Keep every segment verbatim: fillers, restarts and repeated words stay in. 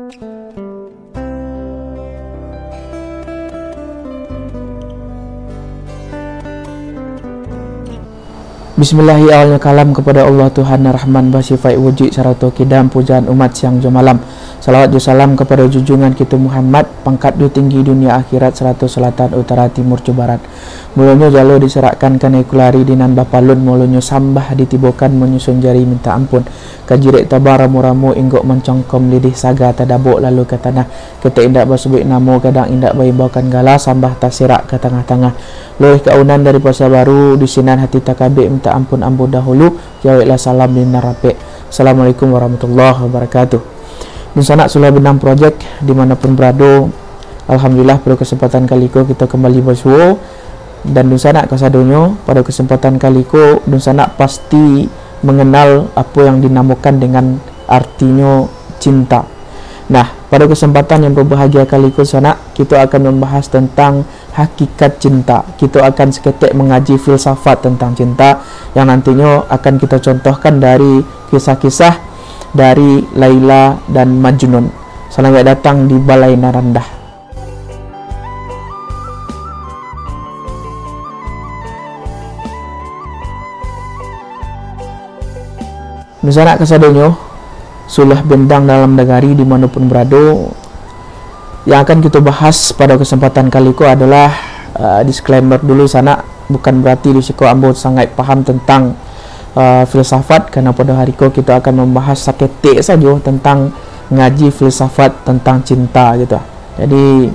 Bismillahi awalnyo kalam kapada Allah Tuhan Rahman basifaik wujud sarato kidam pujaan umat siang jo malam. Salawat jo salam kapada junjungan kito Muhammad, pangkat jo tinggi dunia akhirat sarato selatan utara timur jo barat. Mulonyo jalo diserakkan kanai kulari di nan bapalun, mulonyo sambah ditibokan manyusun jari minta ampun. Ka jirek taba ramu-ramu inggok mancongkom lidih saga tadabok lalu ka tanah. Ketek indak basubuik namo, gadang indak baimbaukan gala, sambah taserak ka tangah-tangah. Luruih ka unan dari Pasa Baru, di sinan hati takabek minta ampun ambo dahulu, jaweklah salam di nan rapek. Assalamualaikum warahmatullahi wabarakatuh. Dunsanak Sulah Bendang Project, di mana pun berado, alhamdulillah, pado kesempatan kali ko kito kembali basuo. Dan dunsanak kasadonyo, pado kesempatan kali ko, dunsanak pasti mengenal apo yang dinamokan dengan artinyo cinta. Nah, pado kesempatan yang berbahagia kali ko, sanak, kito akan membahas tentang hakikat cinta. Kito akan saketek mangaji filsafat tentang cinta, yang nantinyo akan kito contohkan dari kisah-kisah dari Laila dan Majnun. Salamaik datang di Balai Nan Randah. Dunsanak kasadonyo, Sulah Bendang dalam nagari di mano pun berado, yang akan kito bahas pado kesempatan kali ko adalah, uh, disclaimer dulu, sanak, bukan berarti di siko ambo sangaik paham tentang, uh, filsafat, karena pado hari ko kito akan membahas saketek sajo tentang ngaji filsafat tentang cinta gitu. Jadi,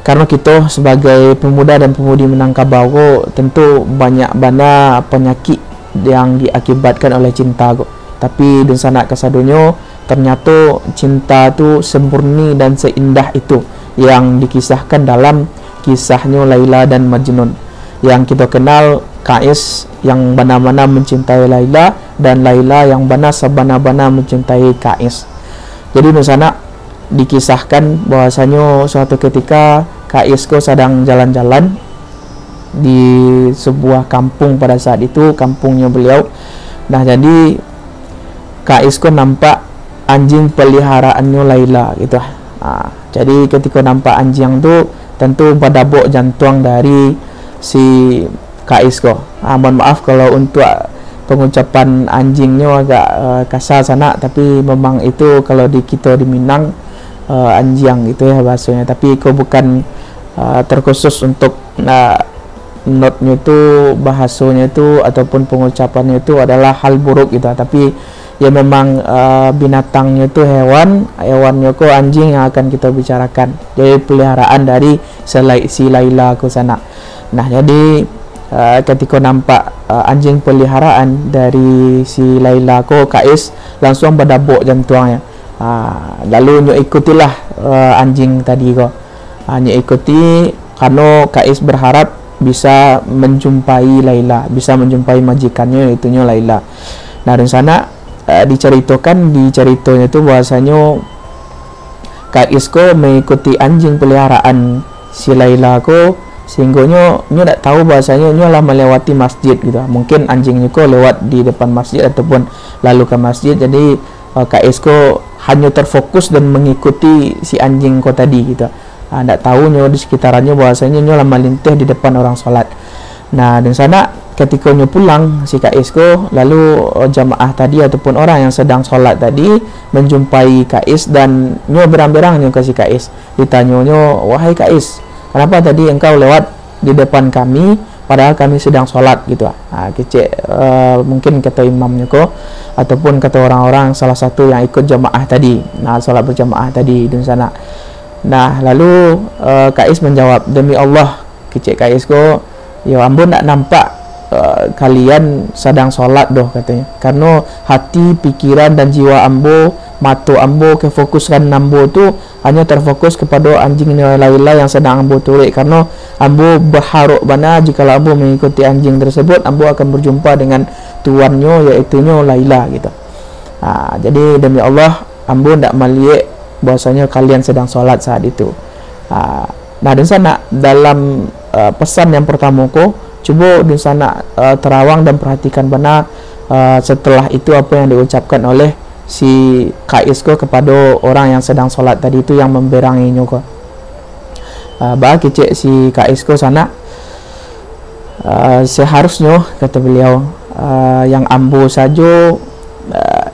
karena kito sebagai pemuda dan pemudi Minangkabau ko, tentu banyak bana panyakik yang diakibatkan oleh cinta ko. Tapi dunsanak kasadonyo, ternyato cinta tu semurni dan seindah itu yang dikisahkan dalam kisahnyo Laila dan Majnun. Yang kito kenal, Kais yang bana-bana mencintai Laila, dan Laila yang bana sabana-bana mencintai Kais. Jadi, dunsanak, dikisahkan bahwasanyo suatu ketika Kais ko sadang jalan-jalan di sebuah kampung pada saat itu, kampungnyo beliau. Nah, jadi Kais ko nampak anjing peliharaannyo Laila gitu. Ha, jadi, ketika nampak anjing tu, tentu badabok jantuang dari si Kais ko. Ha, mohon maaf kalau untuk pengucapan anjingnyo agak, eh, kasar sanak, tapi memang itu kalau di kito di Minang, eh, anjiang gitu ya bahasanya. Tapi ko bukan, eh, terkhusus untuk, eh, notnyo tu, bahasonyo tu, ataupun pengucapannyo tu adalah hal buruk gitu. Tapi ya memang, eh, binatangnyo tu hewan, hewannyo ko anjing yang akan kito bicarakan. Jadi peliharaan dari selai-, si Laila ko sanak. Nah, jadi, eh, ketika nampak, eh, anjing peliharaan dari si Laila ko, Kais, langsung badabok jantuangnyo. Ah, lalu nyo ikutilah, eh, anjing tadi ko. Ah, nyo ikuti, karano Kais berharap bisa menjumpai Laila, bisa menjumpai majikannyo, yaitunyo Laila. Nah, dunsanak, eh, dicaritokan di caritonyo tu bahwasanyo Kais ko mengikuti anjing peliharaan si Laila ko, sehinggonyo nyo dak tahu bahwasanyo nyo lah melewati masjid gitu. Mungkin anjingnyo ko lewat di depan masjid ataupun lalu ke masjid. Jadi, eh, Kais ko hanyo terfokus dan mengikuti si anjing ko tadi gitu. Ah, ndak tahu nyo di sekitarannyo bahwasanyo nyo lah malinteh di depan orang solat. Nah, dunsanak, ketika nyo pulang, si Kais ko, lalu, eh, jamaah tadi ataupun orang yang sedang solat tadi menjumpai Kais dan nyo berang-berang nyo ka si Kais. Ditanyonyo, "Wahai Kais, kenapa tadi engkau lewat di depan kami, padahal kami sedang solat?" gitu. Ha, kecek, eh, mungkin kato imamnyo ko, ataupun kato orang-orang salah satu yang ikut jamaah tadi. Nah, solat berjamaah tadi, dunsanak. Nah, lalu, eh, Kais menjawab, "Demi Allah," kecek Kais ko, "yo, ambo ndak nampak, eh, kalian sadang solat doh," katonyo. "Karano hati, pikiran, dan jiwa ambo, mato ambo, kefokusan ambo tu hanyo terfokus kepada anjing Laila yang sadang ambo turuik. Karano ambo berharap bana, jikalau ambo mengikuti anjing tersebut, ambo akan berjumpa dengan tuannyo, yaitunyo Laila," gitu. Ha, jadi, "Demi Allah, ambo ndak maliek bahwasanyo kalian sedang solat saat itu." Ha, nah, dunsanak, dalam, eh, pesan yang pertama ko, cubo dunsanak, eh, terawang dan perhatikan bana, eh, setelah itu apa yang diucapkan oleh si Kais ko kepada orang yang sedang solat tadi tu, yang memberanginyo ko. Ah, ba kecek si Kais ko sanak, ah, seharusnyo, kata beliau, ah, yang ambo sajo, ah,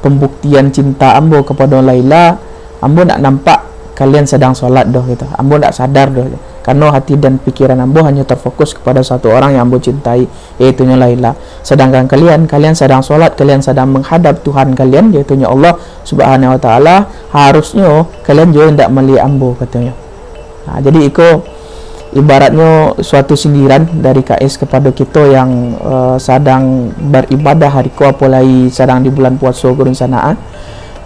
pembuktian cinta ambo kepada Laila, ambo nak nampak kalian sedang solat doh gitu. Ambo nak sadar doh. Karena hati dan pikiran ambo hanya terfokus kepada satu orang yang ambo cintai, yaitunyo Laila. Sedangkan kalian, kalian sedang solat, kalian sedang menghadap Tuhan kalian, yaitunyo Allah Subhanahu wa Taala. Harusnyo kalian juga indak melihat ambo, katonyo. Nah, jadi iko ibaratnyo suatu sindiran dari Kais kepada kito yang, eh, sadang baribadah hari ko, apolai sadang di bulan puaso ko, dunsanak, ah.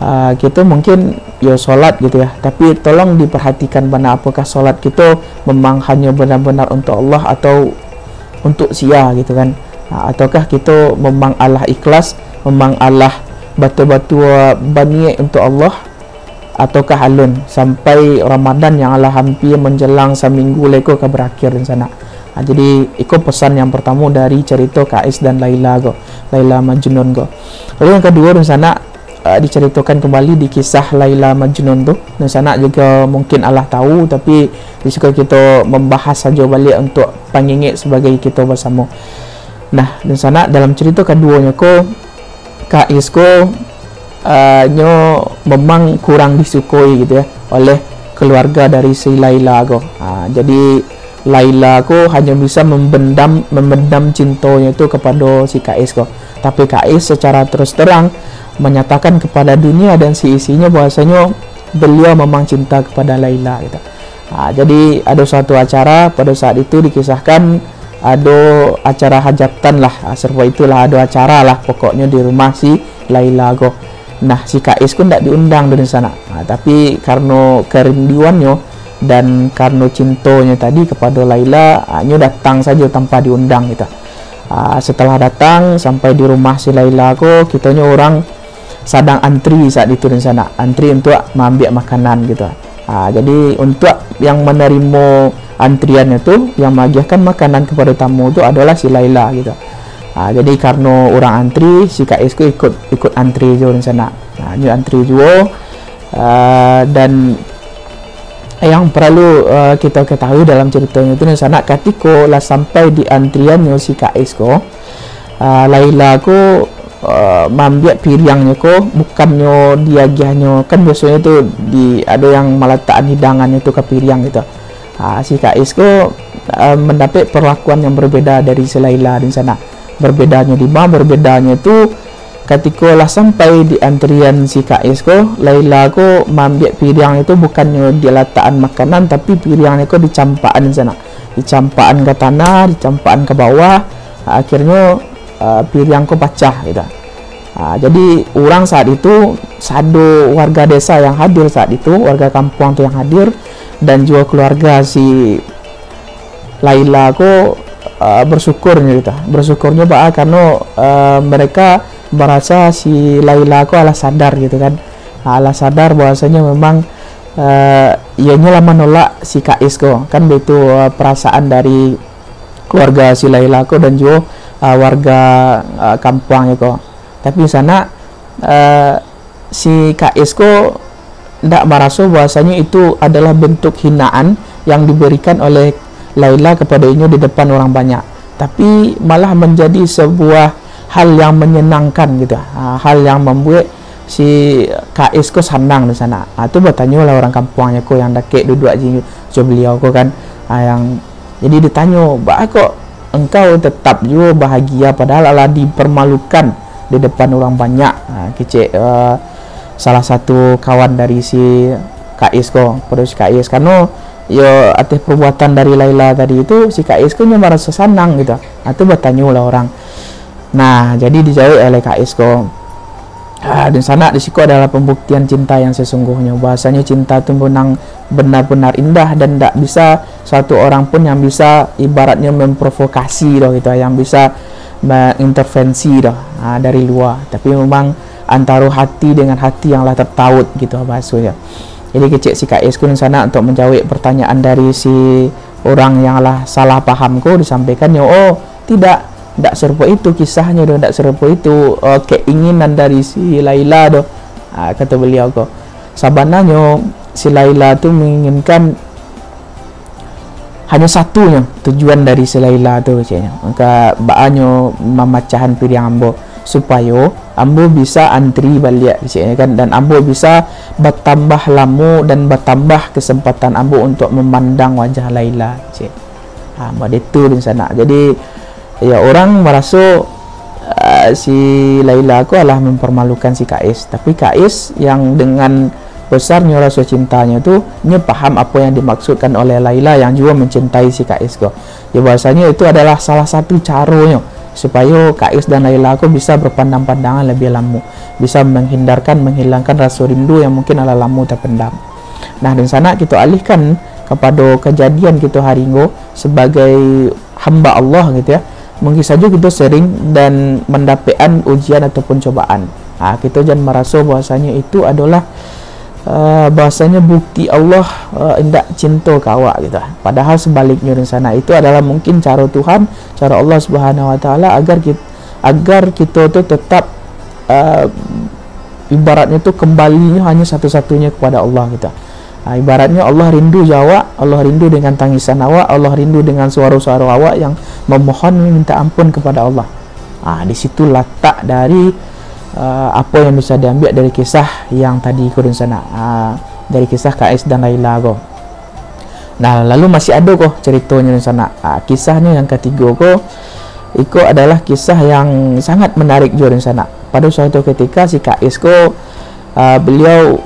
Ah, kito mungkin yo solat gitu ya, tapi tolong diperhatikan bana, apakah solat kito memang hanyo benar-benar untuk Allah atau untuk sia gitu kan. Ah, ataukah kito memang alah ikhlas, memang alah batua-batua baniaik untuk Allah, ataukah alun, sampai Ramadan yang alah hampir menjelang saminggu lai ko ka berakhir, dunsanak. Ah, jadi, iko pesan yang pertama dari cerita Kais dan Laila ko, Laila Majnun ko. Lalu yang kedua, dunsanak, ah, diceritakan kembali di kisah Laila Majnun tu. Dunsanak juga mungkin alah tahu, tapi di siko kito membahas sajo baliak untuk pangingek sebagai kito basamo. Nah, dunsanak, dalam cerita kaduonyo ko, Kais ko, ah, nyo memang kurang disukoi gitu ya oleh keluarga dari si Laila ko. Ah, jadi Laila ko hanyo bisa membendam, memendam cintonyo tu kepada si Kais ko. Tapi Kais secara terus terang menyatakan kepada dunia dan seisinyo bahwasanyo beliau memang cinta kepada Laila gitu. Ah, jadi ado suatu acara pada saat itu dikisahkan ado acara hajatan lah, ah, serupa itulah, ado acara lah pokoknyo di rumah si Laila ko. Nah, si Kais ko ndak diundang tu, dunsanak. Ah, tapi karano kerinduannyo dan karano cintonyo tadi kepada Laila, ah, nyo datang sajo tanpa diundang gitu. Ah, setelah datang sampai di rumah si Laila ko, kitonyo urang sadang antri saat itu, dunsanak, antri untuak maambiak makanan gitu. Ah, jadi untuak yang manarimo antriannyo tu, yang maagiahkan makanan kepada tamu tu adolah si Laila gitu. Ah, jadi karano urang antri, si Kais ko ikut, ikut antri jo, dunsanak. Ah, nyo antri juo. Ah, dan yang perlu, ah, kito ketahui dalam ceritonyo tu, dunsanak, katiko lah sampai di antriannyo si Kais ko, ah, Laila ko, ah, maambiak piriangnyo ko, bukannyo diagiahnyo, kan biasonyo tu di, ado yang malatakan hidangannyo tu ka piriang gitu. Ah, si Kais ko, ah, mandapek perlakuan yang berbeda dari si Laila, dunsanak. Berbedanyo di ma? Berbedanyo tu, katiko lah sampai di antrian si Kais ko, Laila ko maambiak piriang itu bukannyo dilatakan makanan, tapi piriangnyo ko dicampakan, dunsanak. Dicampakan ka tanah, dicampakan ka bawah, akhirnyo, ah, piriang ko pacah gitu. Ah, jadi urang saat itu, sado warga desa yang hadir saat itu, warga kampuang tu yang hadir, dan juo keluarga si Laila ko, ah, bersukurnyo gitu. Bersukurnyo baa karano, ah, mereka merasa si Laila ko alah sadar gitu kan. Alah sadar bahwasanyo memang, ah, iyonyo lah manolak si Kais ko. Kan baitu, ah, perasaan dari keluarga si Laila ko dan juo, ah, warga, ah, kampuangnyo ko. Tapi sanak, ah, si Kais ko ndak maraso bahwasanyo itu adalah bentuk hinaan yang diberikan oleh Laila kepada inyo di depan orang banyak, tapi malah menjadi sebuah hal yang menyenangkan gitu, ha, hal yang membuat si Kais ko sanang di sana. Ha, tu batanyolah orang kampuangnyo ko yang dakek duduak ji-, jo beliau ko kan, ha, yang jadi ditanyo, "Baa kok engkau tetap juo bahagia padahal alah dipermalukan di depan urang banyak?" Ha, kecek, eh, salah satu kawan dari si Kais ko, pado si Kais. Karano yo ateh perbuatan dari Laila tadi tu, si Kais ko nyo maraso sanang gitu. Ha, tu batanyolah orang. Nah, jadi dijawek oleh Kais ko, ah, dunsanak, di siko adalah pembuktian cinta yang sesungguhnya. Bahwasanya cinta tu benang benar-benar indah dan ndak bisa suatu orang pun yang bisa ibaratnya memprovokasi doh gitu, yang bisa mengintervensi doh, ah, dari luar. Tapi memang antaro hati dengan hati yang lah tertaut gitu bahasanya. Jadi kecek si Kais ko dunsanak untuk menjawek pertanyaan dari si orang yang lah salah paham ko, disampaikannyo, "Oh, tidak, ndak serupa itu kisahnya doh, ndak serupa itu, eh, keinginan dari si Laila doh." Ah, kato baliau ko, sabananyo si Laila tu manginginkan hanyo satunyo tujuan dari si Laila tu, keceknyo. Maka baanyo mamacahan piriang ambo, supayo ambo bisa antri baliak, keceknyo kan, dan ambo bisa batambah lamo dan batambah kesempatan ambo untuk mamandang wajah Laila, kecek. Ha, model tu, dunsanak. Jadi, ya, orang maraso, ah, si Laila ko alah mempermalukan si Kais. Tapi Kais yang dengan besarnyo raso cintanyo tu, nyo paham apo yang dimaksudkan oleh Laila yang juo mencintai si Kais ko. Ya, bahwasanyo itu adalah salah satu caronyo supayo Kais dan Laila ko bisa berpandang-pandangan lebih lamo, bisa menghindarkan, menghilangkan raso rindu yang mungkin alah lamo tapendam. Nah, dunsanak, kito alihkan kapado kajadian kito hari ko sebagai hamba Allah gitu ya. Mungkin sajo kito sering dan mandapekan ujian ataupun cobaan. Ha, kito jan maraso bahwasanyo itu adalah, eh, bahwasanyo bukti Allah, eh, indak cinto ka awak gitu. Padahal sebaliknyo, dunsanak, itu adalah mungkin caro Tuhan, caro Allah Subhanahu Wa Taala agar kit-, agar kito tu tetap, eh, ibaratnyo tu kembali hanyo satu-satunya kepada Allah gitu. Ha, ibaratnyo Allah rindu jo awak, Allah rindu dengan tangisan awak, Allah rindu dengan suaro-suaro awak yang memohon meminta ampun kepada Allah. Ha, di situ latak dari, eh, apo yang bisa diambiak dari kisah yang tadi ko, dunsanak. Ha, dari kisah Kais dan Laila ko. Nah, lalu masih ado ko ceritonyo, dunsanak. Ha, kisahnyo yang katigo ko, iko adalah kisah yang sangat menarik juo, dunsanak. Pado suatu ketika si Kais ko, ah, beliau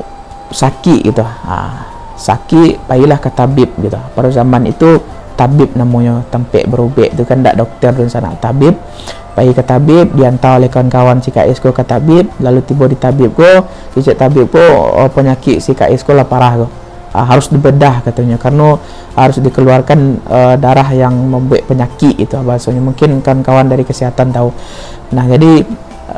sakik gitu. Ha, sakik, pailah ka tabib gitu. Pado zaman itu tabib namonyo, tampek barubek tu kan, dak dokter, dunsanak, tabib. Pai ka tabib, dianta oleh kawan-kawan si Kais ko ka tabib, lalu tibo di tabib ko, kecek tabib ko, oh, panyakik si Kais ko lah parah ko. Ah, harus dibedah katonyo, kareno harus dikeluarkan, eh, darah yang mambuek panyakik gitu bahasonyo. Mungkin kawan-kawan dari kesehatan tahu. Nah, jadi,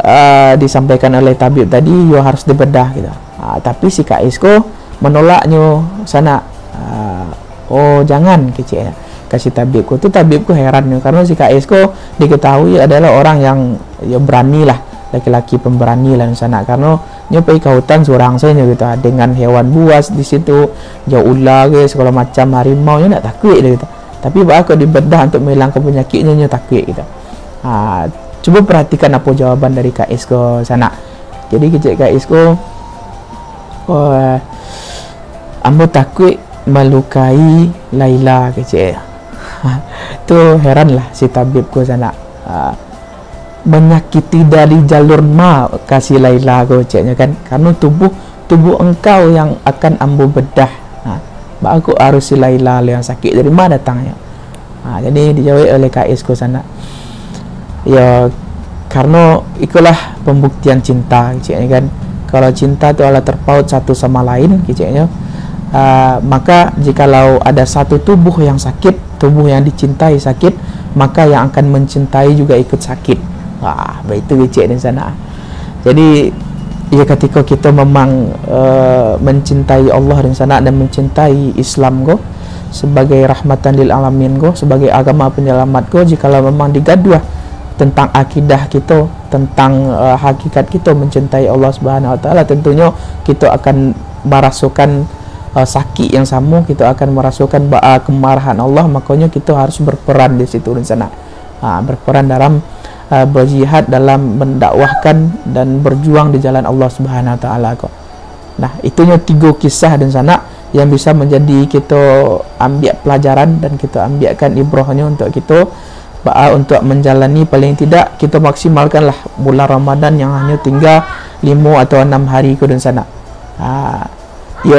eh, disampaikan oleh tabib tadi, yo harus dibedah gitu. Ah, tapi si Kais ko manolaknyo, sanak. Ah, oh, jangan, keceknyo. Ka si tabib ko tu, tabib ko heran nyo, kareno si Kais ko diketahui adalah orang yang, yo, berani lah, laki-laki pemberani lah, sanak. Kareno nyo pai ka hutan surang sajo gitu, dengan hewan buas di situ, jo ula ge, segalo macam, harimau, nyo ndak takuik doh gitu. Tapi baa kok dibedah untuk menghilangkan penyakitnyo, nyo takuik gitu. Ha, cubo perhatikan apo jawaban dari Kais ko, sanak. Jadi kecek Kais ko, "Oh, ambo takuik malukai Laila," kecek. Tu heran lah si tabib ko, sanak. Ha, manyakiti dari jalur ma ka si Laila ko, keceknyo kan. Kareno tubuh, tubuh engkau yang akan ambo bedah. Ha, baa kok harus si Laila lo yang sakik, dari ma datangnyo? Ha, jadi dijawab oleh Kais ko, sanak. Ya, kareno ikolah pembuktian cinta, keceknyo kan. Kalau cinta tu alah terpaut satu sama lain, keceknyo. Ah, maka jikalau ada satu tubuh yang sakit, tubuh yang dicintai sakit, maka yang akan mencintai juga ikut sakit. Wah, baitu kecek, dunsanak. Jadi, ya, katiko kito memang, eh, mencintai Allah, dunsanak, dan mencintai Islam ko sebagai rahmatan lil alamin ko, sebagai agama penyelamat ko, jikalau memang digaduah tentang akidah kito, tentang, eh, hakikat kito mencintai Allah Subhanahu Wa Taala, tentunyo kito akan marasokan, eh, sakik yang samo, kito akan marasokan baa kemarahan Allah, makonyo kito harus berperan di situ, dunsanak. Ha, berperan dalam, eh, berjihad, dalam mendakwahkan dan berjuang di jalan Allah Subhanahu Wa Taala ko. Nah, itunyo tigo kisah, dunsanak, yang bisa menjadi kito ambiak pelajaran dan kito ambiakkan ibrahnyo untuk kito, baa untuk menjalani, paling tidak kito maksimalkanlah bulan Ramadan yang hanyo tingga limo atau anam hari ko, dunsanak. Ha, yo,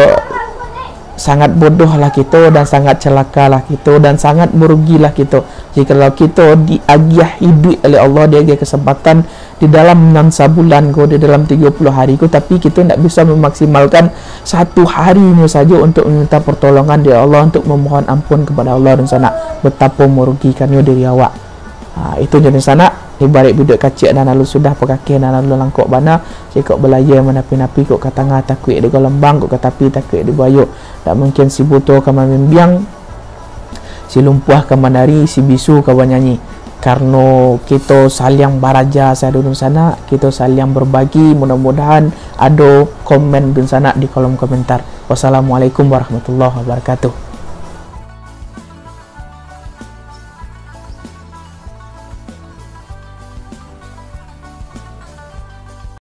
sangat bodohlah kito dan sangat celakalah kito dan sangat merugilah kito jikalau kito diagiah iduik oleh Allah, diagiah kesempatan di dalam nan sabulan ko, di dalam tigo puluah hari ko, tapi kito ndak bisa memaksimalkan satu harinyo sajo untuk meminta pertolongan dari Allah, untuk memohon ampun kepada Allah, dunsanak. Betapa merugikannyo diri awak. Ha, itu jadi sanak, ibarat budak kaciak nan lalu sudah pakakeh, nan lalu langkok bana, sikok balayia manapi-napi, kok ka tangah takuik di galombang, kok ka tapi takuik di buayo. Ndak mungkin si buto ka mamimbiang, si lumpuah ka manari, si bisu ka banyanyi. Karano kito saliang baraja sajo dunsanak, kito saliang berbagi, mudah-mudahan ado komen dunsanak di kolom komentar. Wassalamualaikum warahmatullahi wabarakatuh.